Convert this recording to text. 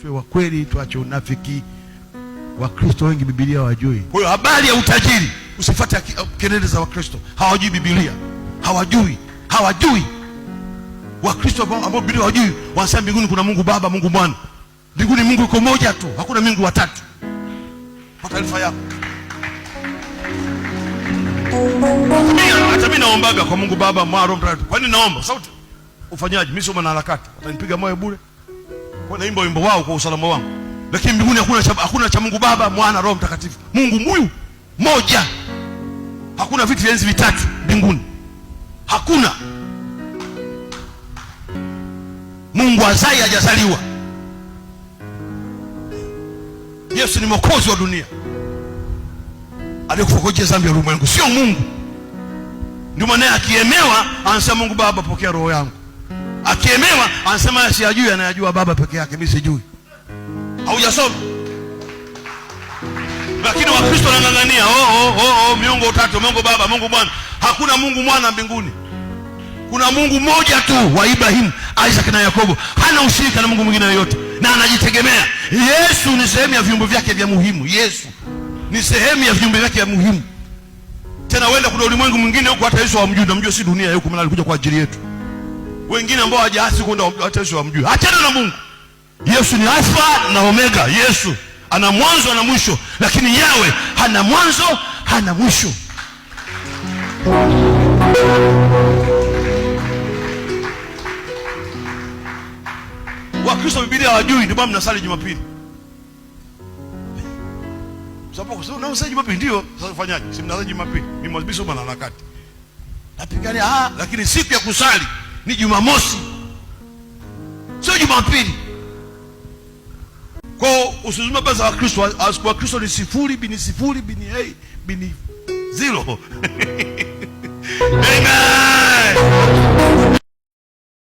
Tuwe wa kweli, tuache unafiki. Wakristo wengi Biblia hawajui. Kwa hiyo habari ya utajiri usifuate kelele za Wakristo, hawajui Biblia, hawajui, hawajui. Wakristo ambao Biblia hawajui wanasema mbinguni kuna Mungu Baba, Mungu Mwana. Mbinguni Mungu yuko mmoja tu, hakuna Mungu watatu. Kwa taarifa yako, hata mimi naombaga kwa Mungu Baba, Mwana, Roho Mtakatifu. Kwa nini naomba? Sauti ufanyaje? Mimi sio mwanaharakati, watanipiga moyo bure. Kwa naimba wimbo wao kwa usalama wangu, lakini mbinguni hakuna cha Mungu Baba, Mwana, Roho Mtakatifu. Mungu huyu moja, hakuna vitu vya enzi vitatu mbinguni, hakuna. Mungu azai hajazaliwa. Yesu ni mwokozi wa dunia aliyekufa kwa ajili ya dhambi ya ulimwengu, sio Mungu. Ndio maana akiemewa anasema Mungu Baba, pokea roho yangu. Akiemewa anasema siyajui, anayajua Baba peke yake, mimi sijui. Haujasoma? Lakini Wakristo wanang'ang'ania oh, oh, oh, miungu utatu, Mungu Baba, Mungu Mwana. Hakuna Mungu Mwana mbinguni. Kuna Mungu mmoja tu wa Ibrahimu, Isaac na Yakobo. Hana ushirika na Mungu mwingine yoyote na anajitegemea. Yesu ni sehemu ya viumbe vyake vya muhimu. Yesu ni sehemu ya viumbe vyake vya muhimu. Tena wenda kuna ulimwengu mwingine huko hata Yesu hawamjui, namjua si dunia huko, maana alikuja kwa ajili yetu. Wengine ambao hawajaasi kwenda hata Yesu hawamjui. Achana na Mungu. Yesu ni Alfa na Omega. Yesu ana mwanzo na mwisho, lakini Yawe hana mwanzo hana mwisho. Wakristo Biblia hawajui, ndio maana mnasali Jumapili. Sababu kwa sababu unasali Jumapili ndio, sasa ufanyaje? Si mnasali Jumapili. Mimi mimi sio mwanaharakati. Napigania lakini siku ya kusali ni Jumamosi. Sio Jumapili. Kwa usizungumze habari za Wakristo, Wakristo ni sifuri bini sifuri bini a bini zero.